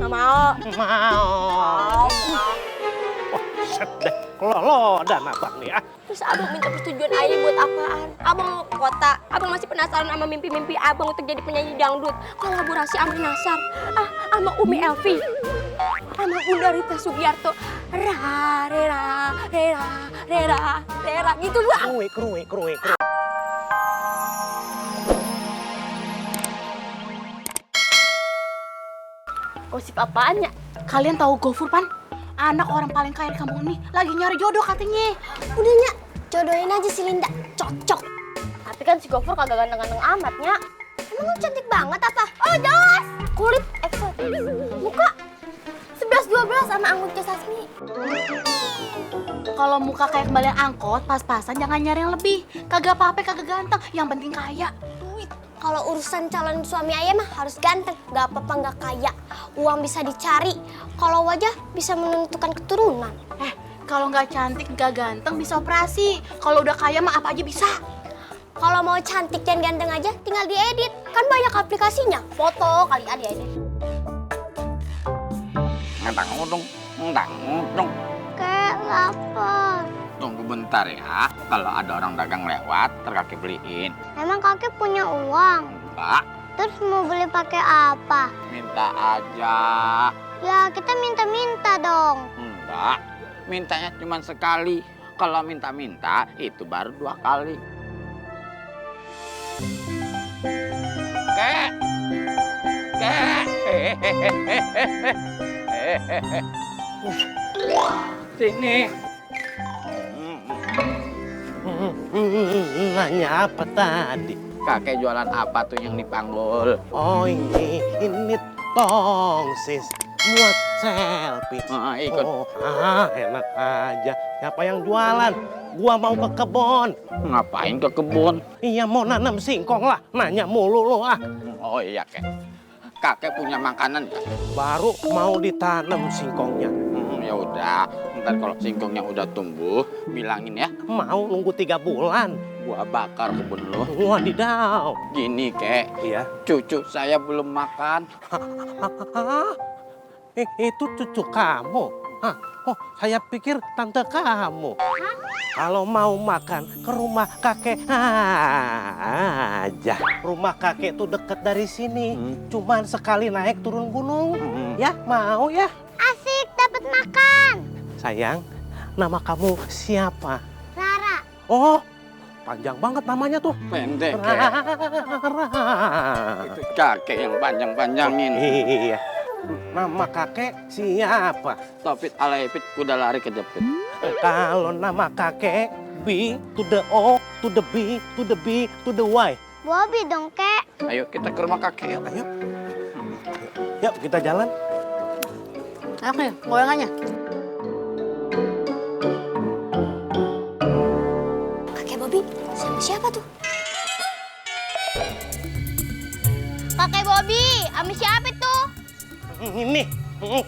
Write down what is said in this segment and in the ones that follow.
Nggak mau. Mau. Wah, set deh. Lolo dan abang nih ya. Terus abang minta persetujuan ayah buat apaan? Abang mau ke kota. Abang masih penasaran sama mimpi-mimpi abang untuk jadi penyanyi dangdut. Kolaborasi sama Nasar. Sama Umi Elvi. Sama Bunda Rita Sugiarto. Ra, rera, rera, rera, rera. Gitu bang. Kerui. Gosip apaan ya? Kalian tahu Gofur, Pan? Anak orang paling kaya di kampung ini lagi nyari jodoh katanya. Udah Nyak, jodohin aja si Linda. Cocok. Tapi kan si Gofur kagak ganteng-ganteng amat, Nyak. Emang lu cantik banget apa? Oh, jelas. Kulit eksotis. Muka 11-12 sama anggun Sasmi. Kalau muka kayak kembalian angkot, pas-pasan jangan nyari yang lebih. Kagak apa-apa, kagak ganteng. Yang penting kaya. Duit. Kalau urusan calon suami ayah mah harus ganteng. Gak apa-apa gak kaya. Uang bisa dicari. Kalau wajah bisa menentukan keturunan. Kalau nggak cantik, nggak ganteng bisa operasi. Kalau udah kaya mah apa aja bisa. Kalau mau cantik dan ganteng aja tinggal diedit. Kan banyak aplikasinya. Foto kali ya diedit. Ngedang-ngudung. Kayak lapar. Tunggu bentar ya. Kalau ada orang dagang lewat, ntar kakek beliin. Emang kakek punya uang? Enggak, Terus mau beli pakai apa? minta aja. Ya kita minta-minta dong. Enggak, mintanya cuma sekali. Kalau minta-minta, itu baru 2 kali. Kek! Sini. Nanya apa tadi? Kakek jualan apa tuh yang dipanggul? Oh ini tongsis buat selfie. Ikut. Oh, enak aja. Siapa yang jualan? Gua mau ke kebun. Ngapain ke kebun? Iya mau nanam singkong lah. Nanya mulu lo ah. Oh iya, Kek. Kakek punya makanan ya? Baru mau ditanam singkongnya. Ya udah, ntar kalau singkongnya udah tumbuh, bilangin ya. Mau nunggu 3 bulan. Gua bakar kebun lo. Wadidaw. Gini, Kek. Iya. Cucu saya belum makan. Hah? Itu cucu kamu? Hah? Oh, saya pikir tante kamu. Kalau mau makan ke rumah kakek aja. Rumah kakek tuh deket dari sini. Cuman sekali naik turun gunung. Ya, mau ya? Asik dapat makan. Sayang, nama kamu siapa? Rara. Oh, panjang banget namanya tuh. Pendek, Kek. Itu kakek yang panjang-panjangin. Iya. Nama kakek siapa? Topit alaipit kuda lari kejepit. Kalau nama kakek B to the O to the B to the B to the Y. Bobby dong, Kek. Ayo kita ke rumah kakek yuk. Ayo. Yuk kita jalan. Oke, goyangannya. Kakek Bobby sama siapa tuh? Kakek Bobby, sama siapa tuh? Ini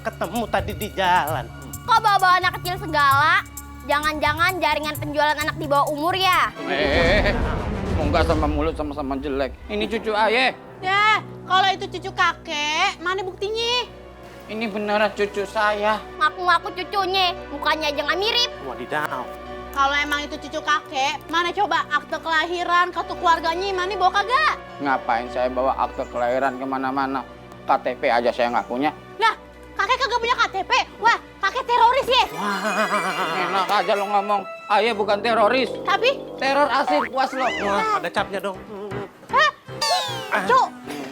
ketemu tadi di jalan. Kok bawa-bawa anak kecil segala? Jangan-jangan jaringan penjualan anak di bawah umur ya? Enggak sama mulut sama-sama jelek. Ini cucu ayah. Ya, kalau itu cucu kakek, mana buktinya? Ini beneran cucu saya. Ngaku-ngaku cucunya, mukanya aja nggak mirip. Wadidaw. Kalau emang itu cucu kakek, mana coba akte kelahiran, kartu keluarganya, mana bawa kagak? Ngapain saya bawa akte kelahiran kemana-mana? KTP aja saya nggak punya. Lah, kakek kagak punya KTP? Wah, kakek teroris ya? Enak aja lo ngomong. Ayah bukan teroris. Tapi, Teror asik, puas lo. Wah, ada capnya dong. Cuk,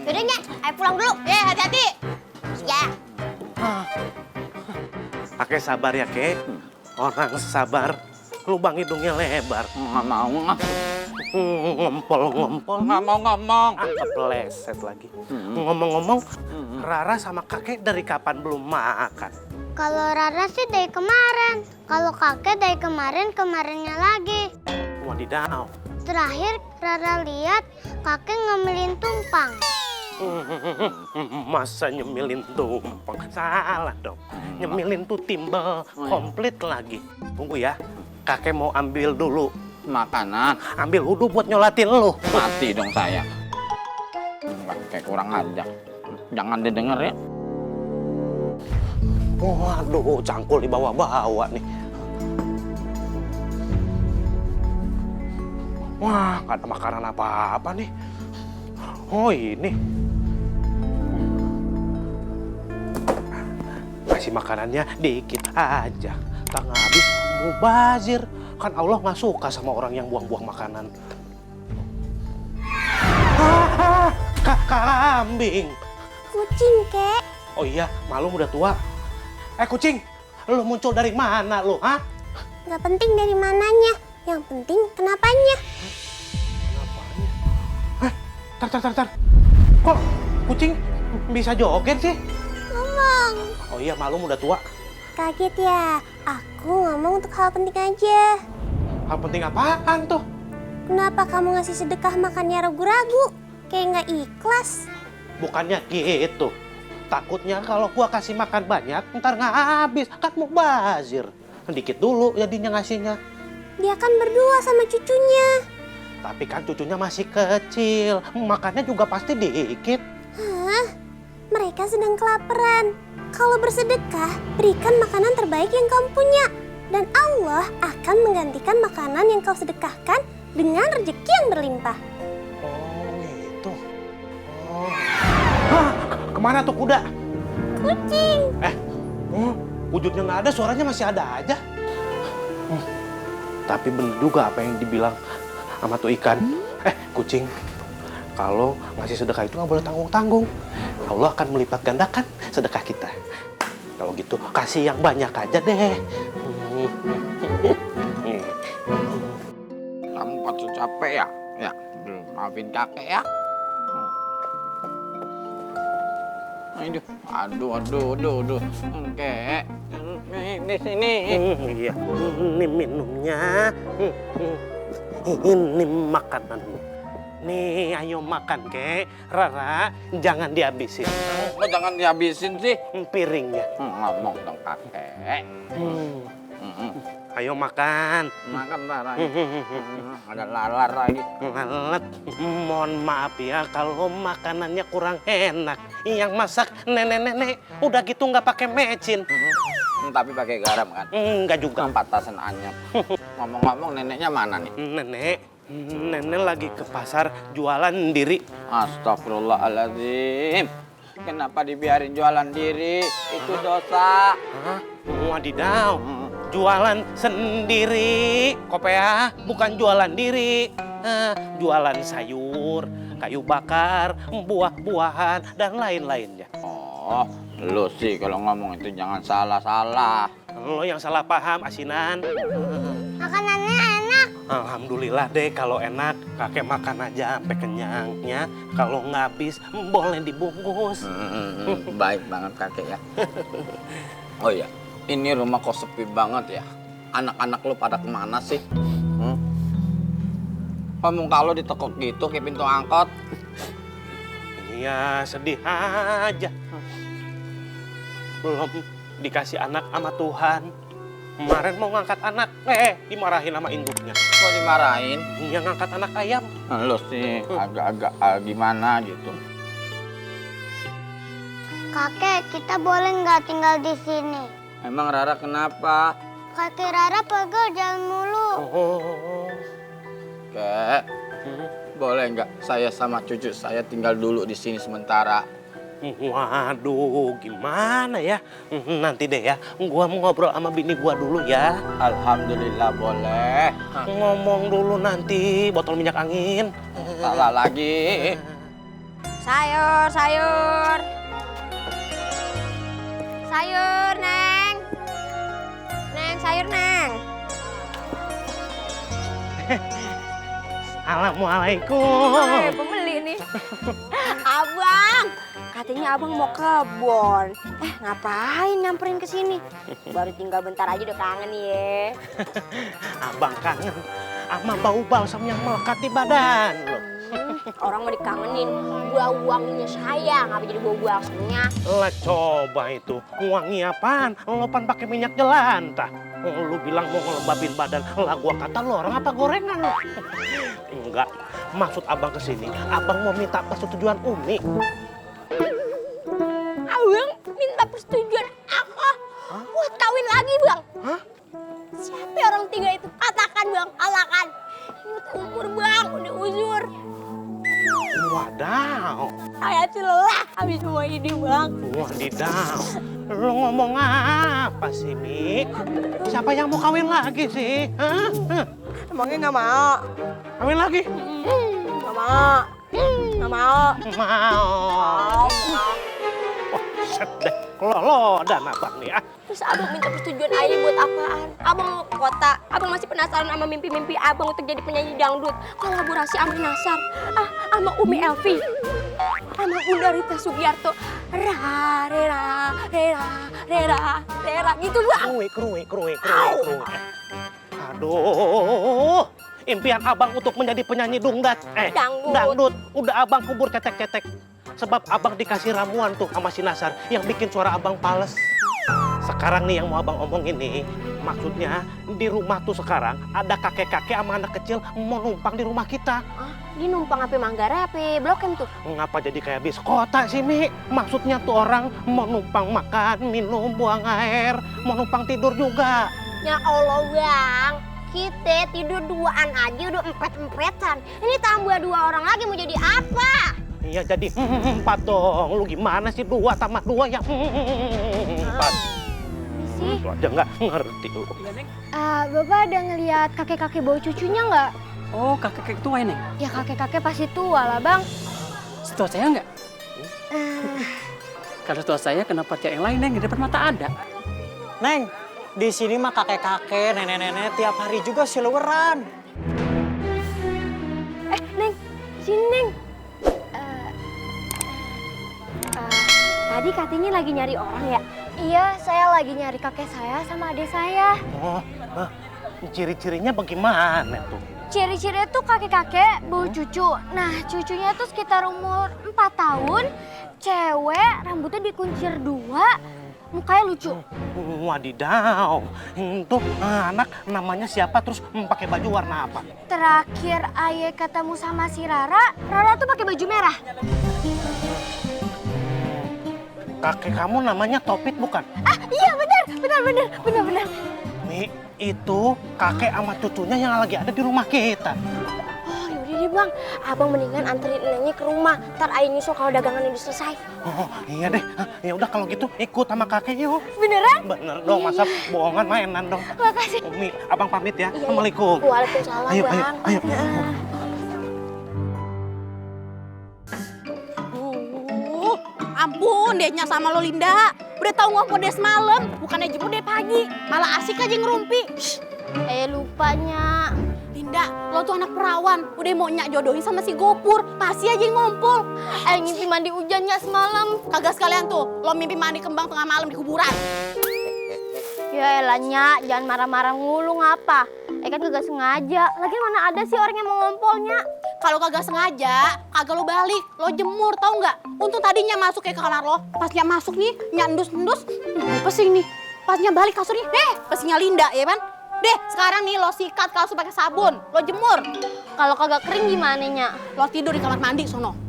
yaudah Nya, ayo pulang dulu. hati-hati. Ya. Pakai sabar ya, Kek. Orang sabar, lubang hidungnya lebar. Nggak mau. Ngompol-ngompol. Nggak mau ngomong. Kepleset lagi. Ngomong-ngomong, Rara sama kakek dari kapan belum makan? Kalau Rara sih dari kemarin. Kalau kakek dari kemarinnya lagi. Wadidaw. Terakhir Rara lihat kakek ngemilin tumpang. Masa nyemilin tumpeng? Salah dong. Nyemilin tuh timbel komplit lagi. Tunggu ya, kakek mau ambil dulu Makanan. ambil wudhu buat nyolatin lu. Mati dong saya. Enggak, kayak kurang ajar. Jangan didengar ya. Waduh, cangkul dibawa-bawa nih. Wah, nggak ada makanan apa-apa nih. Oh ini. Kasih makanannya dikit aja. Tak habis mubazir. Kan Allah nggak suka sama orang yang buang-buang makanan. Kambing. Kucing, Kek. Oh iya, malum udah tua. Kucing, lu muncul dari mana lu, ha? Nggak penting dari mananya, yang penting kenapanya. Kenapanya? Tar. Kok kucing bisa joget sih? Ngomong. Oh iya, malum udah tua. Kaget ya? Aku ngomong untuk hal penting aja. Hal penting apaan tuh? Kenapa kamu ngasih sedekah makannya ragu-ragu? Kayak nggak ikhlas. Bukannya gitu. Takutnya kalau gua kasih makan banyak, ntar nggak habis. Kan mubazir. Dikit dulu jadinya ngasihnya. Dia kan berdua sama cucunya. Tapi kan cucunya masih kecil. Makannya juga pasti dikit. Hah? Mereka sedang kelaparan. Kalau bersedekah, berikan makanan terbaik yang kamu punya. Dan Allah akan menggantikan makanan yang kau sedekahkan dengan rezeki yang berlimpah. Oh gitu. Oh. Hah, kemana tuh kuda? Kucing. Wujudnya nggak ada, suaranya masih ada aja. Tapi bener juga apa yang dibilang sama tuh ikan. Kucing. Kalau ngasih sedekah itu nggak boleh tanggung-tanggung. Allah akan melipat gandakan sedekah kita. Kalau gitu kasih yang banyak aja deh. Kamu pasti capek ya? Ya, maafin kakek ya. Aduh. Kakek, di sini. Iya, ini minumnya. Ini makanannya. Nih, ayo makan, Kek. Rara, jangan dihabisin. Kok jangan dihabisin sih? Piringnya. Ngomong dong kakek. Ayo makan. Makan Rara. Ada lalar lagi. Lalat. Mohon maaf ya kalau makanannya kurang enak. Yang masak nenek-nenek udah gitu nggak pakai mecin. Tapi pakai garam kan? Enggak juga. Patasan anyap. Ngomong-ngomong neneknya mana nih? Nenek lagi ke pasar jualan diri. Astagfirullahaladzim. Kenapa dibiarin jualan diri? Itu dosa. Hah? Wadidaw. Jualan sendiri. Kopea, bukan jualan diri. Jualan sayur, kayu bakar, buah-buahan, dan lain-lainnya. Oh, lu sih kalau ngomong itu jangan salah-salah. Lo yang salah paham, asinan. Makanannya enak. Alhamdulillah deh kalau enak. Kakek makan aja sampai kenyangnya. Kalau nggak habis, boleh dibungkus. Baik banget kakek ya. Oh iya, ini rumah kok sepi banget ya. Anak-anak lu pada kemana sih? Kamu kalau ditekuk gitu kayak pintu angkot. Iya, sedih aja. Belum dikasih anak sama Tuhan. Kemarin mau ngangkat anak, dimarahin sama induknya. Kok dimarahin? Yang ngangkat anak ayam. Lu sih agak-agak gimana gitu. Kakek, kita boleh nggak tinggal di sini? Emang Rara kenapa? Kakek Rara pegel jalan mulu. Kek, boleh nggak saya sama cucu saya tinggal dulu di sini sementara? Waduh, gimana ya? Nanti deh ya, gua mau ngobrol sama bini gua dulu ya. Alhamdulillah boleh. Ngomong dulu nanti, botol minyak angin. Salah lagi. Sayur, Neng. Neng, sayur, Neng. Assalamualaikum. Pembeli nih. Abang, katanya abang mau kebon. Ngapain nyamperin ke sini? Baru tinggal bentar aja udah kangen ya. Abang kangen sama bau balsam yang melekat di badan lo. Orang mau dikangenin, bau wanginya sayang, apa jadi bau balsamnya? Lah coba itu, wangi apaan? Lo pan pakai minyak jelantah. Lu bilang mau ngelembabin badan, lah gua kata lo orang apa gorengan lo? Enggak, maksud abang kesini, abang mau minta persetujuan Umi. Abang minta persetujuan aku? umur bang, udah uzur. Wadaw, Saya tuh lelah habis semua ini bang. wadidaw. Lu ngomong apa sih, Mi? Siapa yang mau kawin lagi sih? Hah? Hah? Emangnya nggak mau? Kawin lagi? Nggak mau. Nggak mau. Mau. Wah, set deh. Kelolodan abang nih, ah. Terus abang minta persetujuan ayah buat apaan? Abang mau ke kota, abang masih penasaran sama mimpi-mimpi abang untuk jadi penyanyi dangdut. Kolaborasi sama Nasar, sama Umi Elvi, sama Bunda Rita Sugiarto. Ra, rera, rera, rera, rera, gitu bang. Kerui. Aduh, impian abang untuk menjadi penyanyi dangdut. Udah abang kubur cetek-cetek. Sebab abang dikasih ramuan tuh sama si Nasar yang bikin suara abang pales. Sekarang nih yang mau abang omongin nih, maksudnya di rumah tuh sekarang ada kakek-kakek sama anak kecil mau numpang di rumah kita. Ini numpang apa Manggarai apa Blok M tuh? Ngapa jadi kayak bis kota sih, Mi? Maksudnya tuh orang mau numpang makan, minum, buang air, mau numpang tidur juga. Ya Allah bang, kita tidur duaan aja udah empet-empetan. Ini tambah 2 orang lagi mau jadi apa? Iya jadi 4 dong. Lu gimana sih 2 tambah 2 ya 4. Sih. Lu aja nggak ngerti lu. Bapak ada ngelihat kakek-kakek bawa cucunya nggak? Oh, kakek tua ini. Ya kakek-kakek pasti tua lah bang. Setua saya enggak? Kalau setua saya kenapa cewek yang lain, Neng? Di depan mata ada. Neng, di sini mah kakek-kakek, nenek-nenek tiap hari juga siluweran. Neng, sini Neng. Tadi katanya lagi nyari orang ya? Iya, saya lagi nyari kakek saya sama adik saya. Oh, ciri-cirinya bagaimana tuh? Ciri-cirinya tuh kakek-kakek bawa cucu. Nah, cucunya tuh sekitar umur 4 tahun. Cewek, rambutnya dikuncir 2, mukanya lucu. Wadidaw, itu anak namanya siapa terus pakai baju warna apa? Terakhir ayah ketemu sama si Rara tuh pakai baju merah. Kakek kamu namanya Topit bukan? Iya benar. Mi, itu kakek sama cucunya yang lagi ada di rumah kita. Oh yaudah deh bang, abang mendingan anterin neneknya ke rumah. Ntar ayah nyusul kalau dagangannya udah selesai. Oh iya deh, ya udah kalau gitu ikut sama kakek yuk. Beneran? Bener dong, masa bohongan mainan dong. Makasih. Mi, abang pamit ya. Iya. Assalamualaikum. Waalaikumsalam Ayo. bang. Ampun, dehnya sama lo Linda. Udah tahu ngopo deh semalam, bukannya jemput deh pagi. Malah asik aja ngerumpi. Lupanya. Linda, lo tuh anak perawan. Udah mau nyak jodohin sama si Gopur. Masih aja ngumpul. Ngimpi mandi hujannya semalam. Kagak sekalian tuh, lo mimpi mandi kembang tengah malam di kuburan. Ya elah Nyak, jangan marah-marah mulu ngapa? Kan kagak sengaja. Lagian mana ada sih orang yang mau ngompolnya? Kalau kagak sengaja, kagak lo balik, lo jemur, tau nggak? Untung tadinya masuk ke kamar lo, pas Nyak masuk nih, Nyak endus-endus, pesing nih. Pas Nyak balik kasur nih, pesingnya Linda, ya kan? Deh, sekarang nih lo sikat kasur pakai sabun, lo jemur. Kalau kagak kering gimana Nyak? Lo tidur di kamar mandi sono.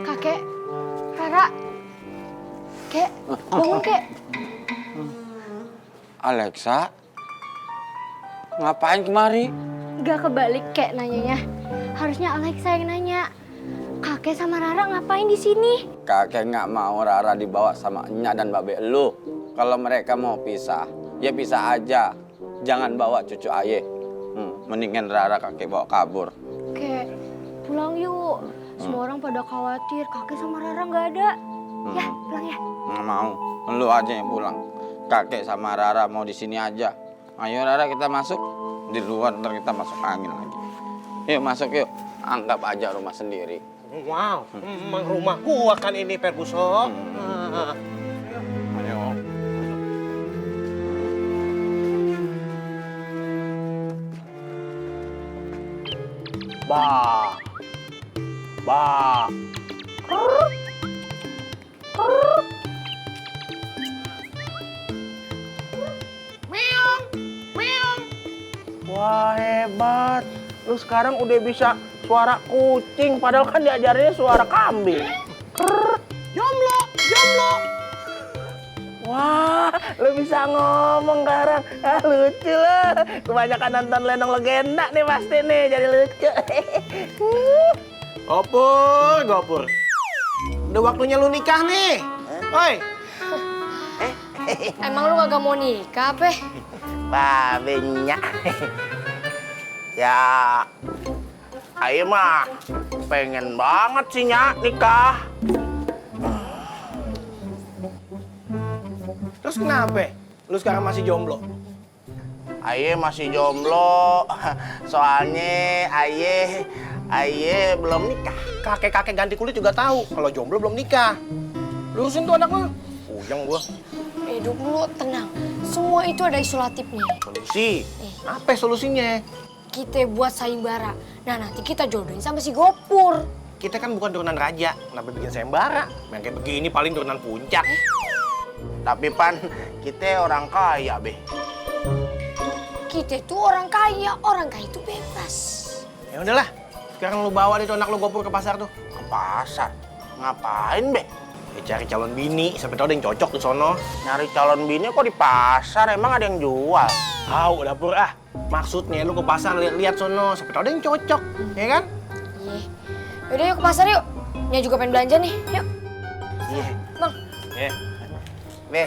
Kakek, Rara, Kek, bangun Kek. Alexa, ngapain kemari? Gak kebalik Kek nanyanya. Harusnya Alexa yang nanya. Kakek sama Rara ngapain di sini? Kakek nggak mau Rara dibawa sama Enya dan Babe lu. Kalau mereka mau pisah, ya pisah aja. Jangan bawa cucu ayah. Mendingan Rara kakek bawa kabur. Kek, pulang yuk. Semua orang pada khawatir kakek sama Rara nggak ada. Ya, pulang ya. Nggak mau, lu aja yang pulang. Kakek sama Rara mau di sini aja. Ayo Rara kita masuk. Di luar ntar kita masuk angin lagi. Yuk masuk yuk. Anggap aja rumah sendiri. Wow, emang rumah gua kan ini Ferguson. Ayo. Bah. Bah. Wah, hebat. Lu sekarang udah bisa suara kucing, padahal kan diajarinnya suara kambing. Krrr, jomblo, jomblo. Wah, lu bisa ngomong sekarang. Ah, lucu lah. Kebanyakan nonton Lenong Legenda nih pasti nih, jadi lucu. Gopur, Gopur. Udah waktunya lu nikah nih. Oi. Emang lu kagak mau nikah, Pe? Babenya. Ya, ayo mah pengen banget sih Nyak nikah. Terus kenapa? Lu sekarang masih jomblo? Aye masih jomblo, soalnya Aye belum nikah. Kakek-kakek ganti kulit juga tahu kalau jomblo belum nikah. Lurusin tuh anak lu. Puyeng gua. Hidup lu tenang. Semua itu ada isolatifnya. Solusi? Apa solusinya? Kita buat sayembara. Nah, nanti kita jodohin sama si Gopur. Kita kan bukan turunan raja, kenapa bikin sayembara? Yang kayak begini paling turunan puncak. Tapi Pan, kita orang kaya, Be. Kita tuh orang kaya itu bebas. Ya udahlah, sekarang lu bawa deh tuh anak lu Gopur ke pasar tuh. Ke pasar? Ngapain, Be? Ya cari calon bini, sampai tau ada yang cocok di sono. Nyari calon bini kok di pasar, emang ada yang jual? Tahu, Dapur ah. Maksudnya lu ke pasar lihat sono, sampai tau ada yang cocok, ya kan? Iya. Yaudah yuk ke pasar yuk. Nya juga pengen belanja nih, yuk. Iya. Bang. Iya. Be.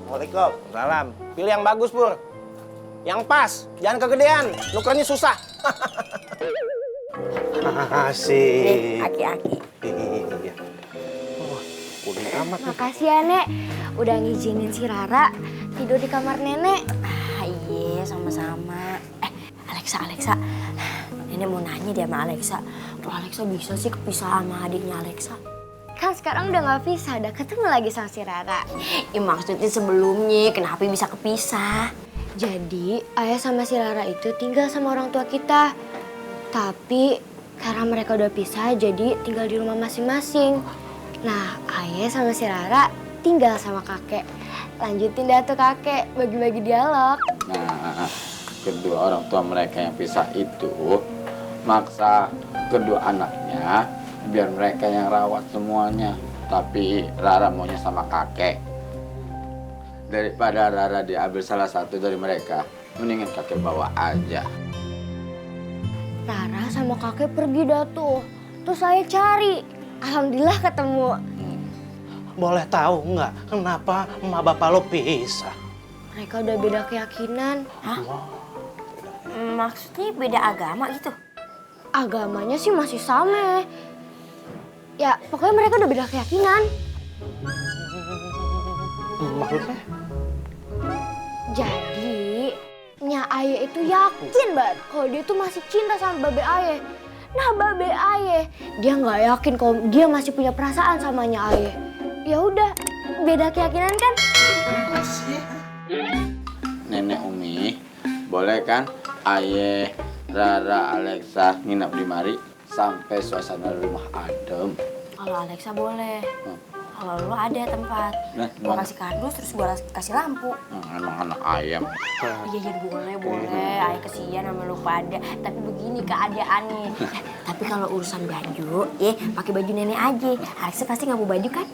Waalaikumsalam. Salam. Pilih yang bagus, Pur. Yang pas, jangan kegedean, nukernya susah. Asik. Aki-aki. Iya. Wah, kuning amat nih. Makasih ya, Nek. Udah ngizinin si Rara tidur di kamar Nenek. Iya, sama-sama. Alexa. Nenek mau nanya dia sama Alexa. Kok Alexa bisa sih kepisah sama adiknya Alexa? Kan sekarang udah nggak pisah, udah ketemu lagi sama si Rara. Ya maksudnya sebelumnya kenapa bisa kepisah? Jadi ayah sama si Rara itu tinggal sama orang tua kita. Tapi karena mereka udah pisah, jadi tinggal di rumah masing-masing. Nah, ayah sama si Rara tinggal sama kakek. Lanjutin dah tuh kakek, bagi-bagi dialog. Nah, kedua orang tua mereka yang pisah itu maksa kedua anaknya biar mereka yang rawat semuanya. Tapi Rara maunya sama kakek. Daripada Rara diambil salah satu dari mereka, mendingan kakek bawa aja. Rara sama kakek pergi dah tuh. Terus saya cari. Alhamdulillah ketemu. Boleh tahu nggak kenapa emak bapak lo pisah? Mereka udah beda keyakinan. Hah? Maksudnya beda agama gitu? Agamanya sih masih sama. Ya, pokoknya mereka udah beda keyakinan. Maksudnya? Jadi, Nya Aye itu yakin banget kalau dia tuh masih cinta sama Babe Aye. Nah, Babe Aye, dia nggak yakin kalau dia masih punya perasaan sama Nya Aye. Ya udah, beda keyakinan kan? Nenek Umi, boleh kan Ayah, Rara, Alexa nginap di mari sampai suasana rumah adem? Kalau Alexa boleh. Kalau lu ada tempat. Nah, Gua kasih kardus terus gua kasih lampu. Emang anak ayam. Iya boleh. Ayah kesian sama lu pada. Tapi begini keadaannya. Tapi kalau urusan baju, pakai baju nenek aja. Alexa pasti nggak mau baju kan?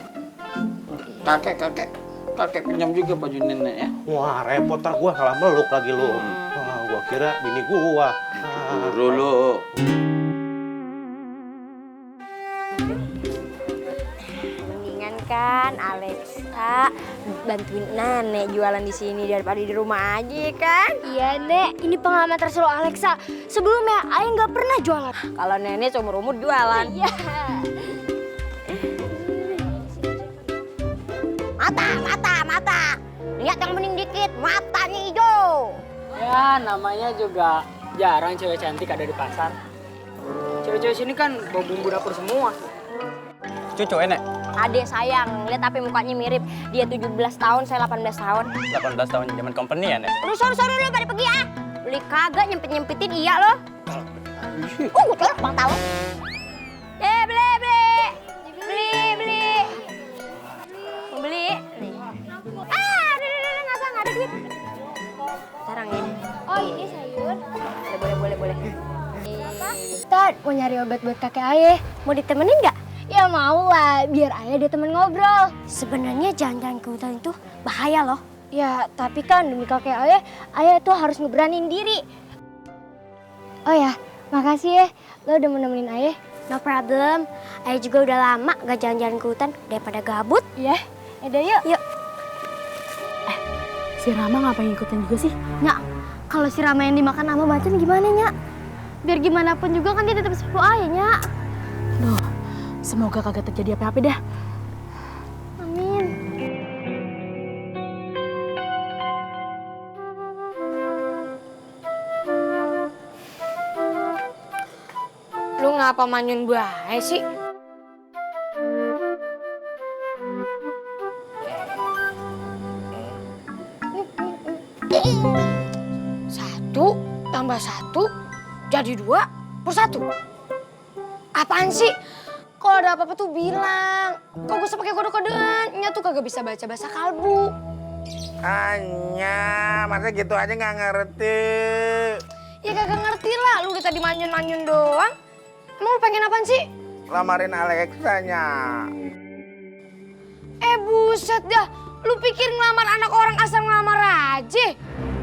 Kakek pinjam juga baju nenek ya. Wah, repot ntar gua salah meluk lagi lu. Wah, gua kira bini gua. Buru lu. Mendingan kan Alexa bantuin nenek jualan di sini daripada di rumah aja kan? Iya Nek, ini pengalaman terseru Alexa. Sebelumnya Ayah nggak pernah jualan. Kalau nenek seumur-umur jualan. Iya. Mata. Lihat yang bening dikit, matanya hijau. Ya, namanya juga jarang cewek cantik ada di pasar. Cewek-cewek sini kan bawa bumbu dapur semua. Cucu enek? Adek sayang, lihat tapi mukanya mirip. Dia 17 tahun, saya 18 tahun. 18 tahun zaman company ya, Nek? Lu soru-soru lu pada pergi ah. Beli kagak nyempit-nyempitin iya lo. Gue telur bang tahu. Beli. Mau beli? Udah, nggak ada duit. Sekarang ya. Oh ini Kan mau nyari obat buat kakek ayah. Mau ditemenin nggak? Ya mau lah, biar ayah dia temen ngobrol. Sebenarnya jalan-jalan ke hutan itu bahaya loh. Ya, tapi kan demi kakek ayah itu harus ngeberanin diri. Oh ya, makasih ya, lo udah mau nemenin ayah. No problem, ayah juga udah lama gak jalan-jalan ke hutan daripada gabut. Iya, yaudah yuk. Yuk. Si Rama ngapain ngikutin juga sih? Nyak, kalau si Rama yang dimakan sama macan gimana, Nyak? Biar gimana pun juga kan dia tetap sepupu ayah, Nyak. Duh, semoga kagak terjadi apa-apa dah. Amin. Lu ngapa manyun bae sih? Satu tambah satu jadi 2+1. Apaan sih? Kalau ada apa-apa tuh bilang. Kok gue usah pakai kode-kodean? Nya tuh kagak bisa baca bahasa kalbu. Hanya, masa gitu aja nggak ngerti. Ya kagak ngerti lah. Lu udah tadi manyun-manyun doang. Emang lu pengen apaan sih? Lamarin Alexanya. Buset dah. Lu pikir ngelamar anak orang asal ngelamar aja?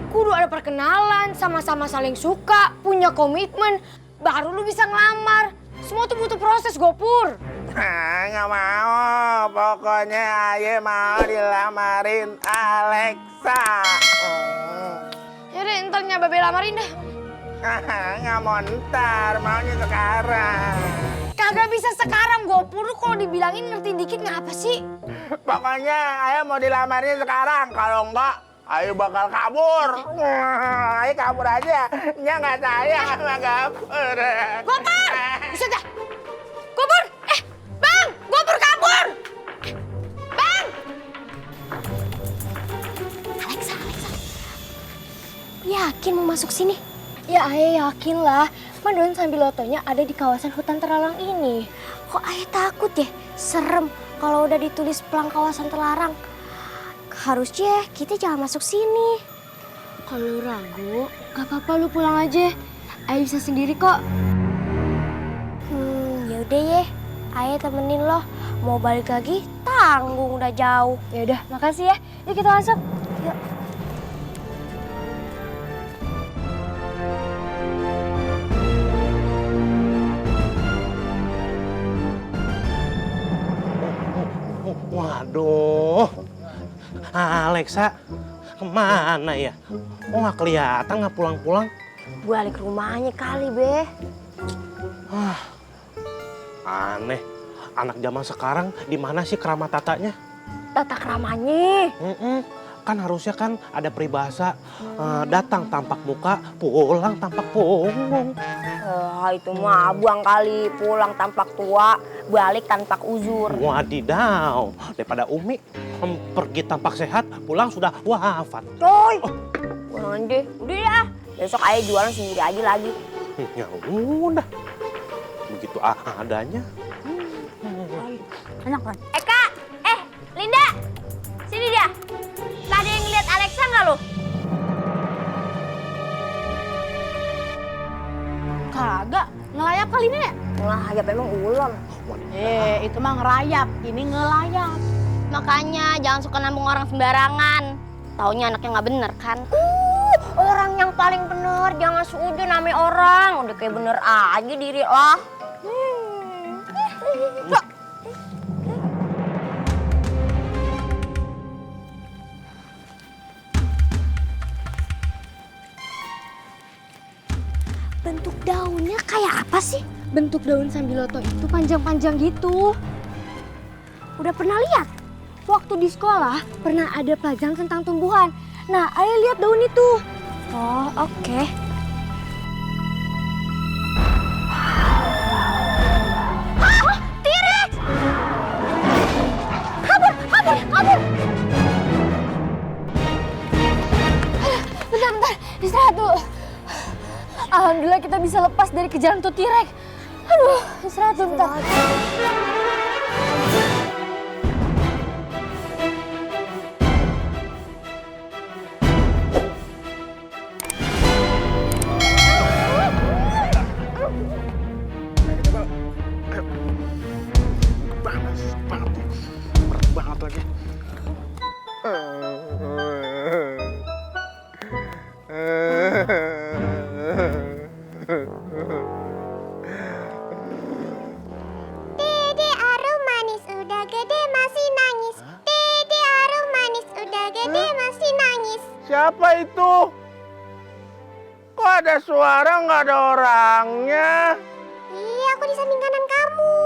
Kudu ada perkenalan, sama-sama saling suka, punya komitmen. Baru lu bisa ngelamar. Semua tuh butuh proses, Gopur. Nggak mau, pokoknya Aye mau dilamarin Alexa. Yaudah, entarnya Babe lamarin dah. Nggak mau ntar, maunya sekarang. Kagak bisa sekarang, Gopur. Lu kalau dibilangin ngerti dikit ngapa sih? Pokoknya Aye mau dilamarin sekarang, kalau enggak Aye bakal kabur. Aye kabur aja, nya nggak sayang sama Gopur. Gopur! Buset dah. Gopur! Bang! Gopur kabur! Bang! Alexa. Yakin mau masuk sini? Ya, Ayah yakin lah. Mandon Sambilotonya ada di kawasan hutan terlarang ini. Kok Ayah takut ya? Serem kalau udah ditulis pelang kawasan terlarang. Harusnya kita jangan masuk sini. Kalau lu ragu, gak apa-apa lu pulang aja. Ayah bisa sendiri kok. Yaudah ya, Ayah temenin lo. Mau balik lagi, tanggung udah jauh. Yaudah, makasih ya. Yuk kita masuk. Yuk. Waduh, Alexa kemana ya? Oh nggak kelihatan, nggak pulang-pulang. Balik rumahnya kali, Be. Aneh, anak zaman sekarang di mana sih keramat tatanya? Tata keramanya. Kan harusnya kan ada peribahasa datang tampak muka, pulang tampak punggung. Itu mah buang kali, pulang tampak tua, balik tampak uzur. Wadidaw, daripada Umi pergi tampak sehat, pulang sudah wafat. Coy, pulang aja. Udah ya, besok Ayah jualan sendiri aja lagi. Ya udah, begitu adanya. Enak kan? Kak, Linda, sini dia. Tadi yang ngeliat Alexa nggak lo? Kagak, ngelayap kali ini. Ngelayap emang ulam. Itu mah ngerayap, ini ngelayap. Makanya jangan suka nambung orang sembarangan. Taunya anaknya nggak bener kan? Orang yang paling bener, jangan seujun namanya orang. Udah kayak bener aja diri lah. Bentuk daunnya kayak apa sih? Bentuk daun sambiloto itu panjang-panjang gitu. Udah pernah lihat? Waktu di sekolah pernah ada pelajaran tentang tumbuhan. Nah, Ayah lihat daun itu. Oh, oke. T-Rex! Kabur! Bentar, istirahat dulu. Alhamdulillah kita bisa lepas dari kejaran tuh T-Rex. Aduh, istirahat dulu bentar. ada suara, nggak ada orangnya. Iya, aku di samping kanan kamu.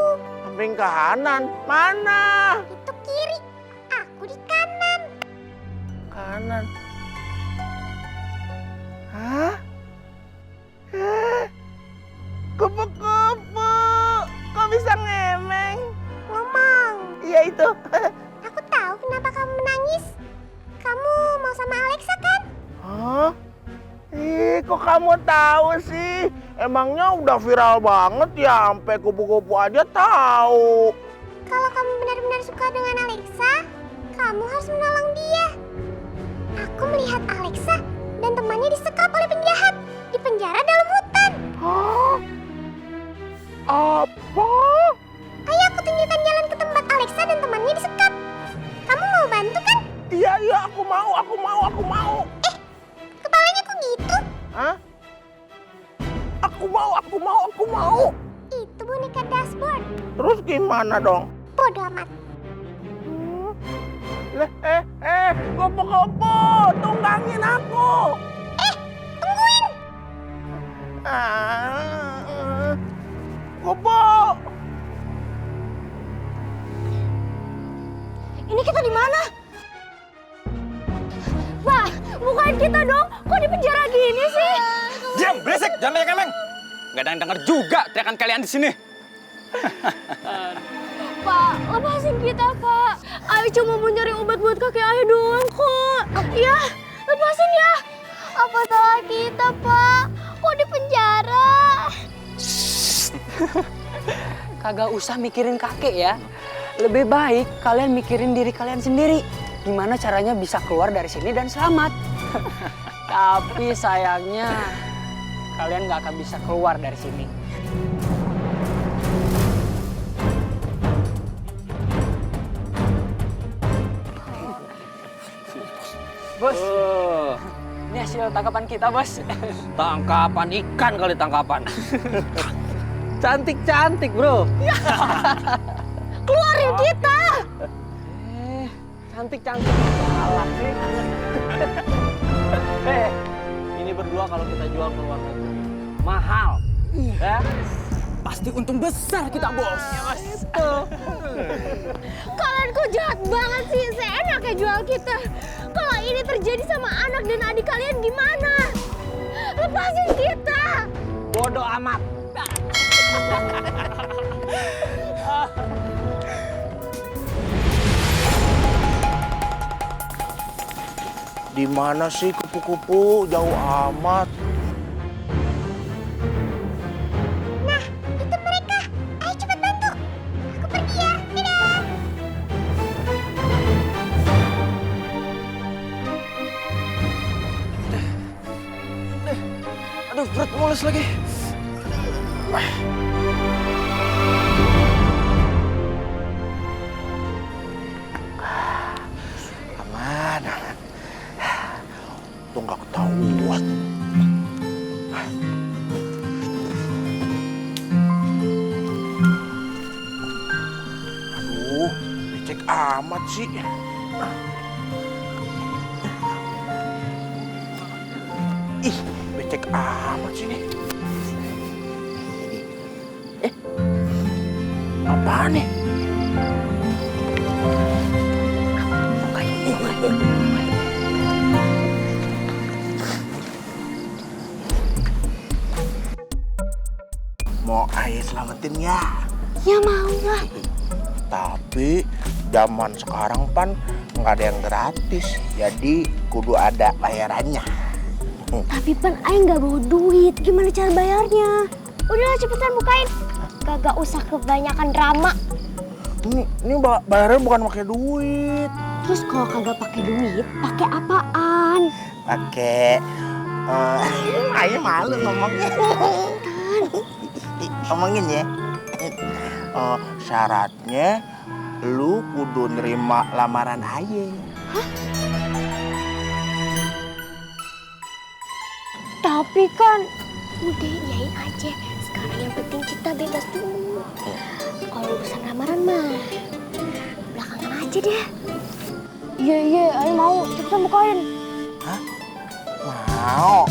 Samping kanan? Mana? Itu kiri. Aku di kanan. Kanan. Hah? Kupu-kupu. Kok bisa ngemeng? Ngomong. Iya itu. Aku tahu kenapa kamu menangis. Kamu mau sama Alexa kan? Hah? Ih, kok kamu tahu sih? Emangnya udah viral banget ya, sampai kupu-kupu aja tahu. Kalau kamu benar-benar suka dengan Alexa, kamu harus menolong dia. Aku melihat Alexa dan temannya disekap oleh penjahat di penjara dalam hutan. Hah? Apa? Ayo aku tunjukkan jalan ke tempat Alexa dan temannya disekap. Kamu mau bantu kan? Iya, aku mau. Kepalanya kok gitu? Hah? Aku mau. Itu boneka dashboard. Terus gimana dong? Bodoh amat. Kupu-kupu, tunggangin aku. Tungguin. Kupu. Ini kita di mana? Pak, bukan kita dong. Kok di penjara gini sih? Diam, berisik, jangan lemeng-lemeng. Nggak ada yang denger juga teriakan kalian di sini. Pak, lepasin kita, Pak. Ayo cuma mau nyari obat buat kakek Ayah doang kok. Ya, lepasin ya. Apa salah kita, Pak? Kok di penjara? Kagak usah mikirin kakek ya. Lebih baik kalian mikirin diri kalian sendiri. Gimana caranya bisa keluar dari sini dan selamat. Tapi sayangnya kalian nggak akan bisa keluar dari sini. Bos, ini hasil tangkapan kita, Bos. Tangkapan ikan kali tangkapan. Cantik-cantik, bro. Keluarin kita! Cantik-cantik. Salah sih. Ini berdua kalau kita jual ke luar negeri. Mahal. Ya? Pasti untung besar kita, Bos. Kalian kok jahat banget sih, seenaknya jual kita. Kalau ini terjadi sama anak dan adik kalian gimana? Lepasin kita! Bodoh amat. Di mana sih kupu-kupu? Jauh amat. Nah, itu mereka. Ayo cepat bantu. Aku pergi ya. Dadah. Aduh, perut mules lagi. Aman. Tuh nggak ketahuan. Aduh, becek amat sih. Ih, becek amat sih nih. Apaan nih? Mau ayah selamatin ya? Ya mau lah. Tapi zaman sekarang pan nggak ada yang gratis, jadi kudu ada bayarannya. Tapi Pan, Ayah nggak bawa duit. Gimana cara bayarnya? Udahlah cepetan bukain. Kagak usah kebanyakan drama. Ini bayarnya bukan pakai duit, Terus kalau kagak pakai duit, pakai apaan? pakai ayah malu ngomongnya. Ngomongin ya. Syaratnya lu kudu nerima lamaran ayah. Tapi kan udah iyain aja. Sekarang yang penting kita bebas dulu. Kalau urusan lamaran mah belakangan aja deh. Iya, ayo mau cepetan bukain. Mau.